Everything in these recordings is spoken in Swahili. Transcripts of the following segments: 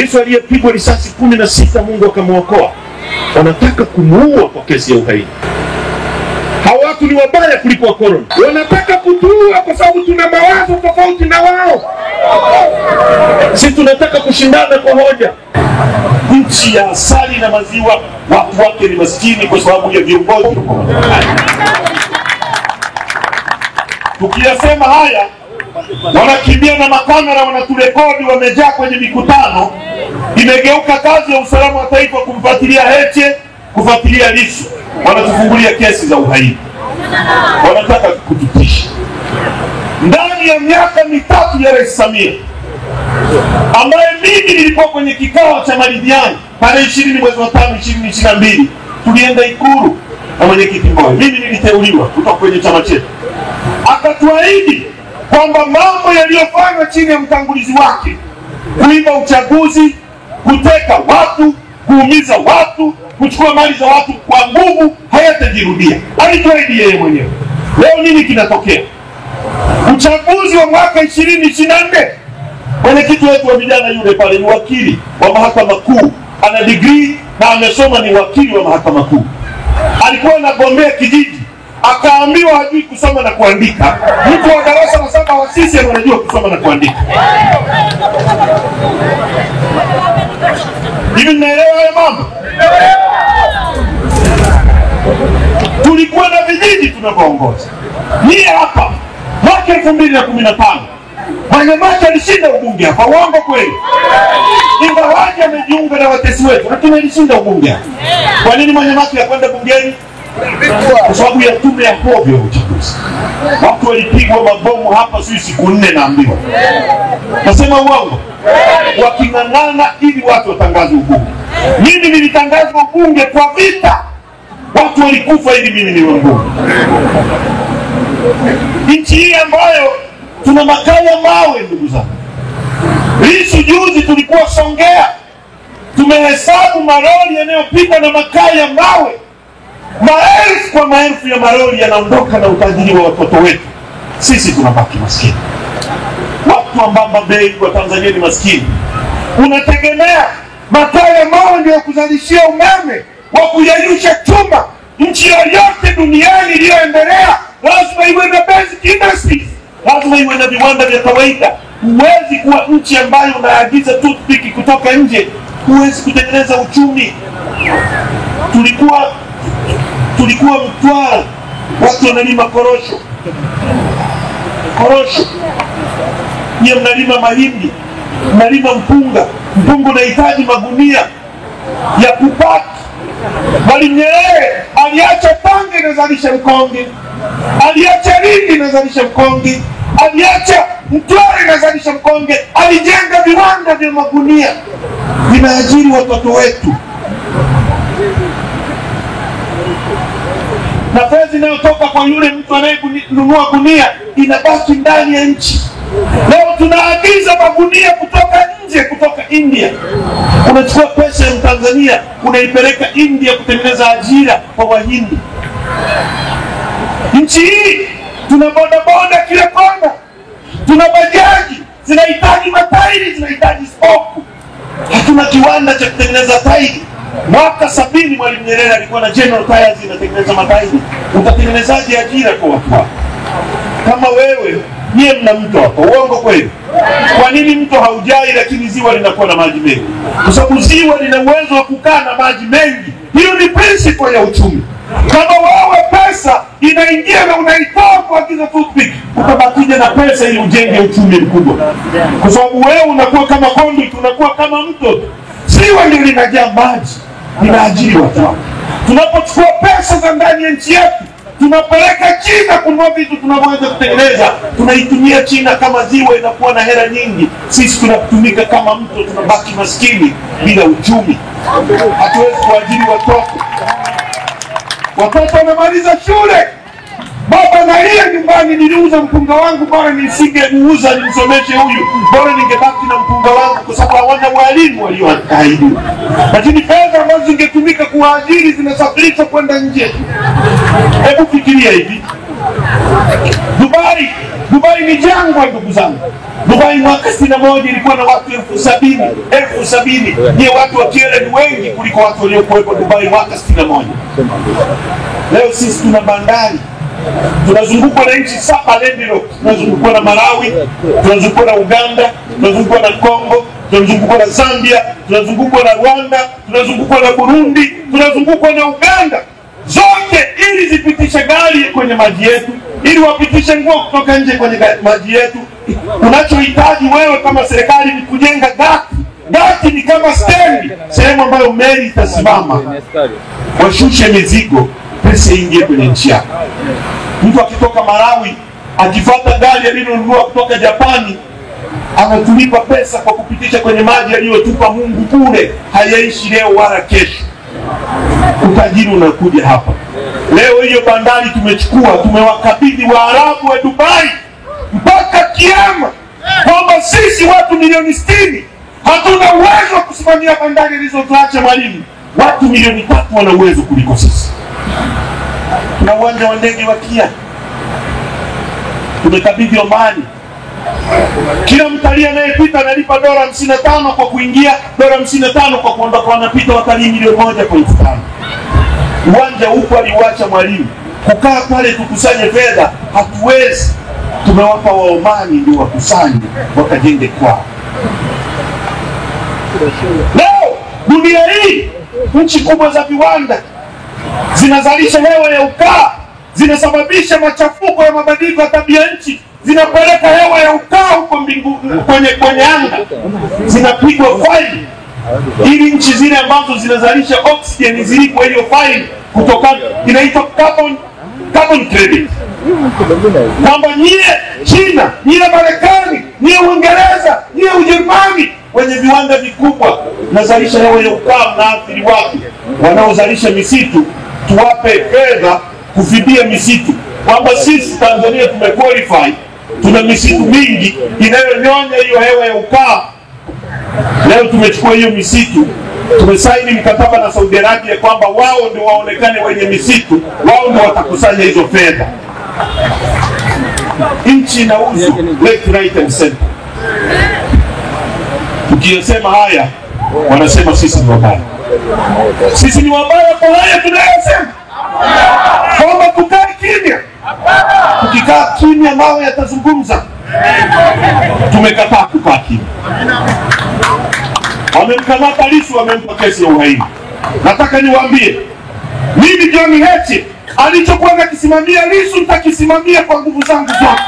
Lissu aliyepigwa risasi 16 Mungu akamwokoa, wanataka kumuua kwa kesi ya uhaini. Hawa watu ni wabaya kuliko wakoloni. Wanataka kutuua kwa sababu tuna mawazo tofauti na wao. Sisi tunataka kushindana kwa hoja. Nchi ya asali na maziwa, watu wake ni maskini kwa sababu ya viongozi. Tukiyasema haya, wanakimbia na makamera, wanaturekodi, wamejaa kwenye mikutano. Imegeuka kazi ya usalama wa taifa kumfuatilia Heche, kufuatilia Lissu. Wanatufungulia kesi za uhaini. Wanataka kututisha. Ndani ya miaka 3 ya Rais Samia, ambaye mimi nilikuwa kwenye kikao cha maridhiano tarehe 20 mwezi wa 5 2022, tulienda Ikulu na mwenyekiti Mbowe. Mimi niliteuliwa kutoka kwenye chama chetu. Akatuahidi kwamba mambo yaliyofanywa chini ya mtangulizi wake, kuiba uchaguzi, kuteka watu, kuumiza watu, kuchukua mali za watu kwa nguvu, hayatajirudia. Alituahidi yeye mwenyewe. Leo nini kinatokea? Uchaguzi wa mwaka 2024, mwenyekiti wetu wa vijana yule pale ni wakili wa mahakama kuu, ana degree na amesoma, ni wakili wa mahakama kuu. Alikuwa anagombea kijiji, akaambiwa hajui kusoma na kuandika. Mtu wa darasa la 7 wa sisi anajua kusoma na kuandika. Hivi mnaelewa haya mambo? Tulikuwa na vijiji tunapoongoza. Ni hapa mwaka 2015 Manyamaki alishinda ubunge hapa, uongo kweli? Ingawaje amejiunga na watesi wetu, lakini alishinda ubunge hapa. Kwa nini Manyamaki hakwenda bungeni? Kwa sababu ya tume ya hovyo ya uchaguzi. Watu walipigwa mabomu hapa sio siku 4 naambiwa. Nasema uongo? Waking'ang'ana ili watu watangaze ubunge. Mimi nilitangaza ubunge kwa vita. Watu walikufa ili mimi niwe mbunge. Nchi hii ambayo tuna makaa ya mawe, ndugu zangu. Lissu juzi tulikuwa Songea, tumehesabu maroli yanayopigwa na makaa ya mawe. Maelfu kwa maelfu ya maroli yanaondoka na utajiri wa watoto wetu. Sisi tunabaki maskini. Watu wa Mbamba Bay wa Tanzania ni maskini. Unategemea makaa ya mawe ndio kuzalishia umeme wa kuyeyusha chuma. Nchi yoyote duniani iliyoendelea lazima iwe na basic industries, lazima iwe na viwanda vya kawaida. Huwezi kuwa nchi ambayo unaagiza toothpick kutoka nje, huwezi kutengeneza uchumi. Tulikuwa Mtwara, watu wanalima korosho. Korosho. Nyie mnalima mahindi, mnalima mpunga. Mpunga unahitaji magunia ya kupaki. Mwalimu Nyerere aliacha Tanga inazalisha mkonge, aliacha Lindi inazalisha mkonge, aliacha Mtwara inazalisha mkonge, alijenga viwanda vya magunia vinaajiri watoto wetu. Na fedha inayotoka kwa yule mtu anayenunua gunia inabaki ndani ya nchi. Leo tunaagiza magunia kutoka nje, kutoka India. Unachukua pesa ya Mtanzania unaipeleka India kutengeneza ajira kwa Wahindi. Nchi hii tuna bodaboda kila kona, tuna bajaji zinahitaji matairi, zinahitaji spoku. Hatuna kiwanda cha kutengeneza tairi. Mwaka 70 Mwalimu Nyerere alikuwa na General Tyres inatengeneza matairi. Utatengenezaje ajira kwa watu wako? Kama wewe, nyie mna mto hapo, uongo kweli? Kwa nini mto haujai lakini ziwa linakuwa na maji mengi? Kwa sababu ziwa lina uwezo wa kukaa na maji mengi. Hiyo ni principle ya uchumi. Kama wewe pesa inaingia na unaitoa kuagiza toothpick, utabakija na pesa ili ujenge uchumi mkubwa. Kwa sababu wewe unakuwa kama conduit, unakuwa kama mto. Ziwa ndio linajaa maji, linaajiri watu. Tunapochukua pesa za ndani ya nchi yetu tunapeleka China kununua vitu tunavyoweza kutengeneza, tunaitumia China kama ziwa, inakuwa na hela nyingi. Sisi tunatumika kama mto, tunabaki maskini bila uchumi. Hatuwezi kuajiri watoto. Watoto wamemaliza shule, baba nalia nyumbani, niliuza mpunga wangu, bora nisingeuza nimsomeshe huyu, bora ningebaki na mpunga wangu, kwa sababu hawana walimu walioahidiwa. Lakini fedha ambazo zingetumika kuwaajiri zinasafirishwa kwenda nje. Hebu fikiria hivi, Dubai Dubai ni jangwa ndugu zangu. Dubai mwaka 61 ilikuwa na watu 70,000, 70,000. Ni watu wa Kyela ni wengi kuliko watu waliokuwepo Dubai mwaka 61. Leo sisi tuna bandari. Tunazungukwa na nchi 7 landlocked. Tunazungukwa na Malawi, tunazungukwa na Uganda, tunazungukwa na Kongo, tunazungukwa na Zambia, tunazungukwa na Rwanda, tunazungukwa na Burundi, tunazungukwa na Uganda. Zote ili zipitishe gari kwenye maji yetu, ili wapitishe nguo kutoka nje kwenye maji yetu. Unachohitaji wewe kama serikali ni kujenga gati. Gati ni kama stendi, sehemu ambayo meli itasimama, washushe mizigo, pesa ingie kwenye nchi yako. Mtu akitoka Malawi akifuata gari alilonunua kutoka Japani, anatulipa pesa kwa kupitisha kwenye maji aliyotupa Mungu bure, hayaishi leo wala kesho. Utajiri unakuja hapa. Leo hiyo bandari tumechukua, tumewakabidhi Waarabu wa Dubai mpaka kiama, kwamba sisi watu milioni 60 hatuna uwezo wa kusimamia bandari ilizotuacha Mwalimu. Watu milioni 3 wana uwezo kuliko sisi. Tuna uwanja wa ndege wa Kia, tumekabidhi Omani. Kila mtalii anayepita analipa $55 kwa kuingia, $55 kwa kuondoka. Wanapita watalii milioni 1.5. Uwanja huko aliuacha Mwalimu. Kukaa pale tukusanye fedha hatuwezi. Tumewapa Waomani ndio wakusanye wakajenge kwao. Leo dunia hii nchi kubwa za viwanda zinazalisha hewa ya ukaa, zinasababisha machafuko ya mabadiliko ya tabia nchi, zinapeleka hewa ya ukaa huko mbinguni kwenye anga, zinapigwa faini ili nchi zile ambazo zinazalisha oxygen zilipwe hiyo faini, kutokana inaitwa carbon credit. Kwamba nyie China, nyie Marekani, nyie Uingereza, nyie Ujerumani wenye viwanda vikubwa nazalisha hewa ya ukaa, mnaathiri watu. Wanaozalisha misitu tuwape fedha kufidia misitu, kwamba sisi Tanzania tumequalify, tuna misitu mingi inayonyonya hiyo hewa ya ukaa. Leo tumechukua hiyo misitu, tumesaini mkataba na Saudi Arabia kwamba wao ndio waonekane wenye misitu, wao ndio watakusanya hizo fedha. Nchi inauzwa left, right and center. Tukiyasema haya wanasema sisi ni wabaya. Sisi ni wabaya kwa haya tunayosema, kwamba tukae kimya. Tukikaa kimya mawe yatazungumza. Tumekataa kukaa kimya. Wamemkamata Lissu, wamempa kesi ya uhaini. Nataka niwaambie, mimi John Heche alichokuwa nakisimamia Lissu nitakisimamia kwa nguvu zangu zote.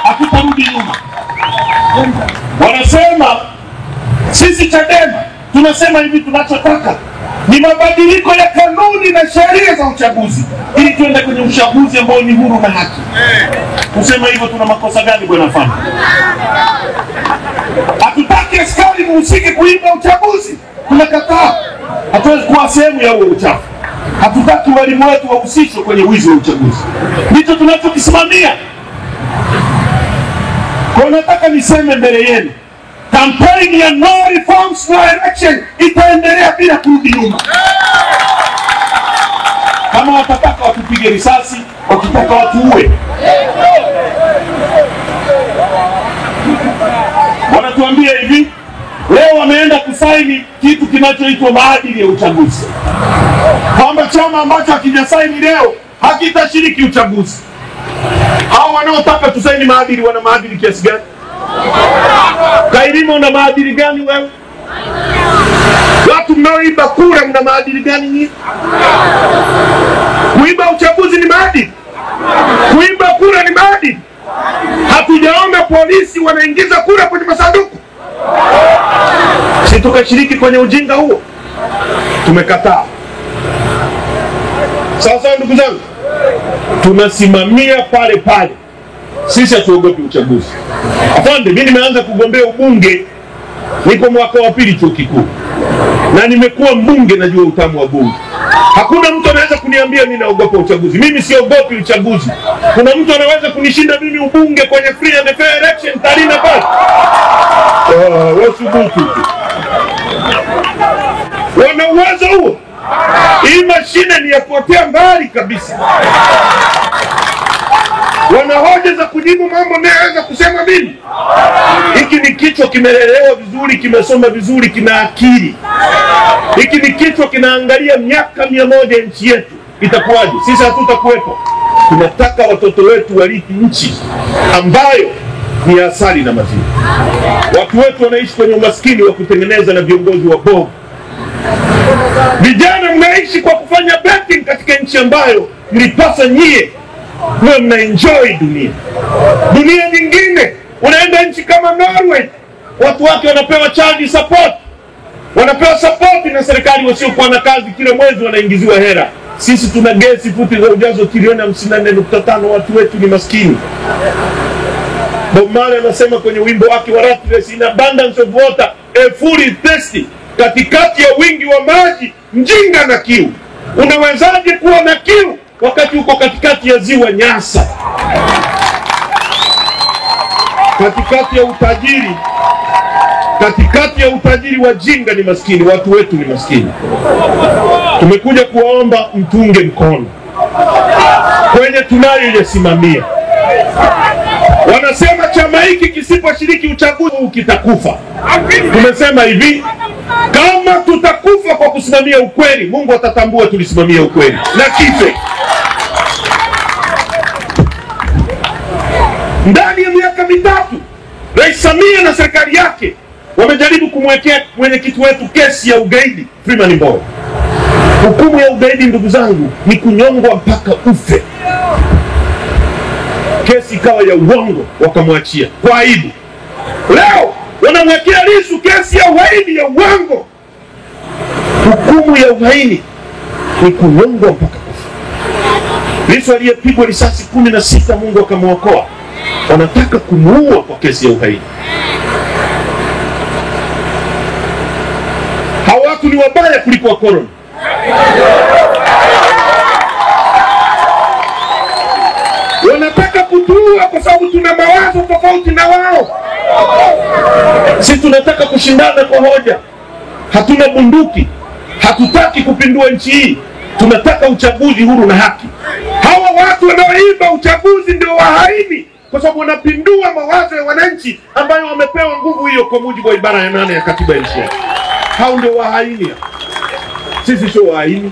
Hatutarudi nyuma. Wanasema sisi Chadema tunasema hivi, tunachotaka ni mabadiliko ya kanuni na sheria za uchaguzi ili tuende kwenye uchaguzi ambao ni huru na haki. Kusema hivyo tuna makosa gani bwana Fana? Hatutaki askari muhusike kuiba uchaguzi, tunakataa. Hatuwezi kuwa sehemu ya huo uchafu. Hatutaki walimu wetu wahusishwe kwenye wizi wa uchaguzi. Ndicho tunachokisimamia. Kwa nataka niseme mbele yenu, kampeni ya no reforms no election itaendelea bila kurudi nyuma. Kama watataka watupige risasi, wakitaka watuue. Wanatuambia hivi, leo wameenda kusaini kitu kinachoitwa maadili ya uchaguzi, kwamba chama ambacho hakijasaini leo hakitashiriki uchaguzi. Hao wanaotaka tusaini maadili wana maadili kiasi gani? Kailima, una maadili gani wewe? Watu mnaoiba kura mna maadili gani nyinyi? Kuiba uchaguzi ni maadili? Kuiba kura ni maadili? Hatujaona polisi wanaingiza kura kwenye masanduku. Si tukashiriki kwenye ujinga huo? Tumekataa. Sasa ndugu zangu, tunasimamia pale pale. Sisi hatuogopi uchaguzi. Afande, mimi nimeanza kugombea ubunge niko mwaka wa pili chuo kikuu, na nimekuwa mbunge, najua utamu wa bunge. Hakuna mtu anaweza kuniambia mimi naogopa uchaguzi. Mimi siogopi uchaguzi. Kuna mtu anaweza kunishinda mimi ubunge kwenye free and fair election Tarime pale? Wasubutu. Wana uwezo huo? Hii mashine ni ya kuotea mbali kabisa. Wana hoja za kujibu mambo ninayoweza kusema mimi? Hiki ni kichwa kimelelewa vizuri, kimesoma vizuri, kina akili. Hiki ni kichwa kinaangalia miaka 100 nchi yetu itakuwaje. Sisi hatutakuwepo. Tunataka watoto wetu warithi nchi ambayo ni asali na maziwa. Watu wetu wanaishi kwenye umaskini wa kutengeneza na viongozi wabovu. Vijana mnaishi kwa kufanya betting katika nchi ambayo mlipasa nyie mwe mna enjoy dunia. Dunia nyingine, unaenda nchi kama Norway, watu wake wanapewa child support. Wanapewa support na serikali, wasiokuwa na kazi kila mwezi wanaingiziwa hela. Sisi tuna gesi futi za ujazo trilioni 54.5, watu wetu ni maskini. Bob Marley anasema kwenye wimbo wake wa Ratless, in abundance of water, a fool is thirsty. Katikati ya wingi wa maji, mjinga na kiu. Unawezaje kuwa na kiu wakati uko katikati ya ziwa Nyasa? Katikati ya utajiri, katikati ya utajiri wajinga ni maskini, watu wetu ni maskini. Tumekuja kuwaomba mtunge mkono kwenye tunayoyasimamia. Wanasema chama hiki kisiposhiriki uchaguzi kitakufa. Tumesema hivi, kama tutakufa kwa kusimamia ukweli, Mungu atatambua tulisimamia ukweli na kife. Ndani ya miaka 3 Rais Samia na serikali yake wamejaribu kumwekea mwenyekiti wetu kesi ya ugaidi Freeman Mbowe. Hukumu ya ugaidi, ndugu zangu, ni kunyongwa mpaka ufe. Kesi ikawa ya uongo, wakamwachia kwa aibu. Leo wanamwekea Lissu kesi ya uhaini ya uongo. Hukumu ya uhaini ni kunyongwa mpaka kufa. Lissu aliyepigwa risasi 16, Mungu akamwokoa, wanataka kumuua kwa kesi ya uhaini. Hawa watu ni wabaya kuliko wakoloni. Wanataka kutuua kwa sababu tuna mawazo tofauti na wao. Sisi tunataka kushindana kwa hoja. Hatuna bunduki. Hatutaki kupindua nchi hii. Tunataka uchaguzi huru na haki. Hawa watu wanaoiba uchaguzi ndio wahaini, kwa sababu wanapindua mawazo ya wananchi ambayo wamepewa nguvu hiyo kwa mujibu wa ibara ya 8 ya katiba ya nchi yetu. Hao ndio wahaini. Sisi sio wahaini.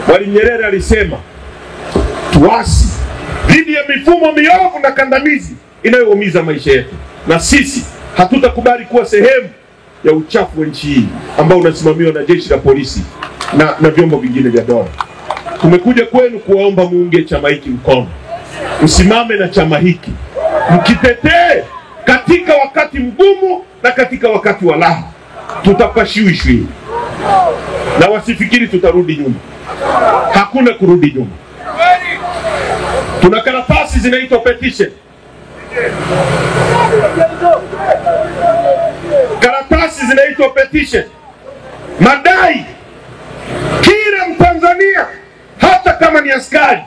Mwalimu Nyerere alisema tuasi dhidi ya mifumo miovu na kandamizi inayoumiza maisha yetu, na sisi hatutakubali kuwa sehemu ya uchafu wa nchi hii ambao unasimamiwa na jeshi la polisi na vyombo vingine vya dola. Tumekuja kwenu kuwaomba muunge chama hiki mkono, msimame na chama hiki, mkitetee katika wakati mgumu na katika wakati wa raha. Tutapashiwishwi na wasifikiri tutarudi nyuma. Hakuna kurudi nyuma. Tuna karatasi zinaitwa petition. Karatasi zinaitwa petition. Madai kila Mtanzania, hata kama ni askari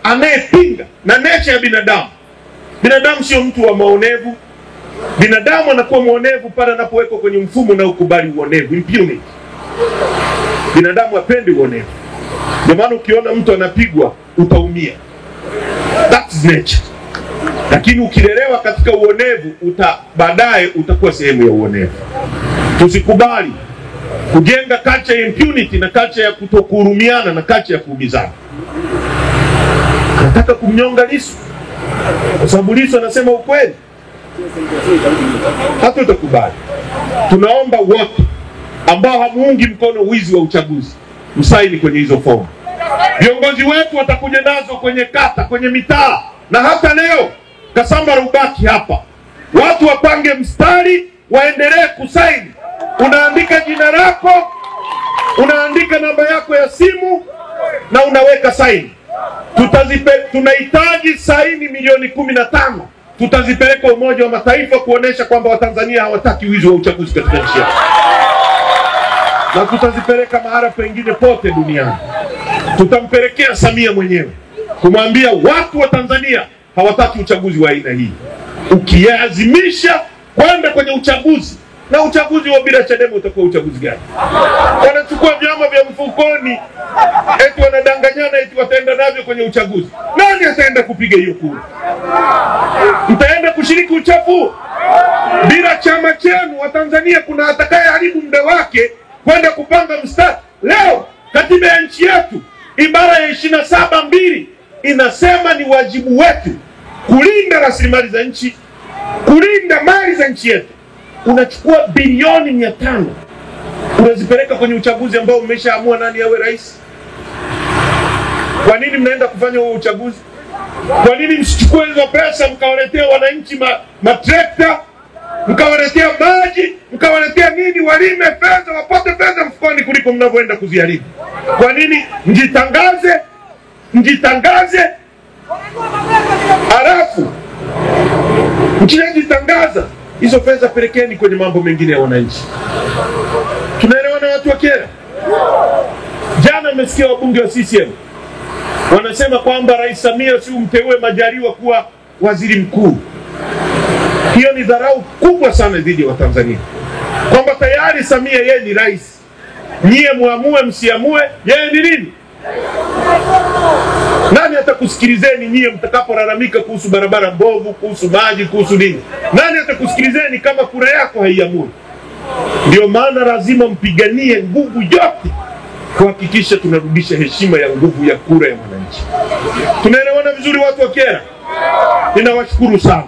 anayepinga na nature ya binadamu. Binadamu sio mtu wa maonevu. Binadamu anakuwa muonevu pale anapowekwa kwenye mfumo na ukubali uonevu, impunity. Binadamu hapendi uonevu. Ndio maana ukiona mtu anapigwa utaumia. That's nature. Lakini ukilelewa katika uonevu, baadaye utakuwa sehemu ya uonevu. Tusikubali kujenga culture ya impunity na culture ya kutokuhurumiana na culture ya kuumizana. Nataka kumnyonga Lissu kwa sababu Lissu anasema ukweli. Hatutakubali. Tunaomba wote ambao hamuungi mkono wizi wa uchaguzi msaini kwenye hizo fomu. Viongozi wetu watakuja nazo kwenye kata, kwenye mitaa, na hata leo Kasamba Rubaki hapa. Watu wapange mstari, waendelee kusaini. Unaandika jina lako, unaandika namba yako ya simu na unaweka saini. Tunahitaji saini milioni 15. Tutazipeleka Umoja wa Mataifa kuonesha kwamba Watanzania hawataki wizi wa uchaguzi katika nchi yao. Na tutazipeleka mahala pengine pote duniani. Tutampelekea Samia mwenyewe kumwambia watu wa Tanzania hawataki uchaguzi wa aina hii. Ukiazimisha kwenda kwenye uchaguzi Na uchaguzi wa bila Chadema utakuwa uchaguzi gani? Wanachukua vyama vya mfukoni eti wanadanganyana eti wataenda navyo kwenye uchaguzi. Nani ataenda kupiga hiyo kura? Mtaenda kushiriki uchafu bila chama chenu? Wa Tanzania kuna atakayeharibu muda wake kwenda kupanga mstari? Leo katiba ya nchi yetu ibara ya 27(2) inasema ni wajibu wetu kulinda rasilimali za nchi, kulinda mali za nchi yetu. Unachukua bilioni 500 unazipeleka kwenye uchaguzi ambao umeshaamua nani awe rais. Kwa nini mnaenda kufanya huo uchaguzi? Kwa nini msichukue hizo pesa mkawaletea wananchi matrekta, mkawaletea maji, mkawaletea nini, walime fedha, wapate fedha mfukoni kuliko mnavyoenda kuziharibu? Kwa nini mjitangaze? Mjitangaze, halafu mkishajitangaza hizo fedha pelekeni kwenye mambo mengine ya wananchi. Tunaelewana watu wa Kyela? Jana mmesikia wabunge wa CCM wanasema kwamba Rais Samia si umteue Majaliwa kuwa waziri mkuu. Hiyo ni dharau kubwa sana dhidi ya Watanzania, kwamba tayari Samia yeye ni rais, nyie muamue msiamue, yeye ni nini? Nani atakusikilizeni nyie mtakapolalamika kuhusu barabara mbovu, kuhusu maji, kuhusu nini? Nani atakusikilizeni kama kura yako haiamui? Ndio maana lazima mpiganie nguvu yote kuhakikisha tunarudisha heshima ya nguvu ya kura ya mwananchi. Tunaelewana vizuri watu wa Kyela? Ninawashukuru sana.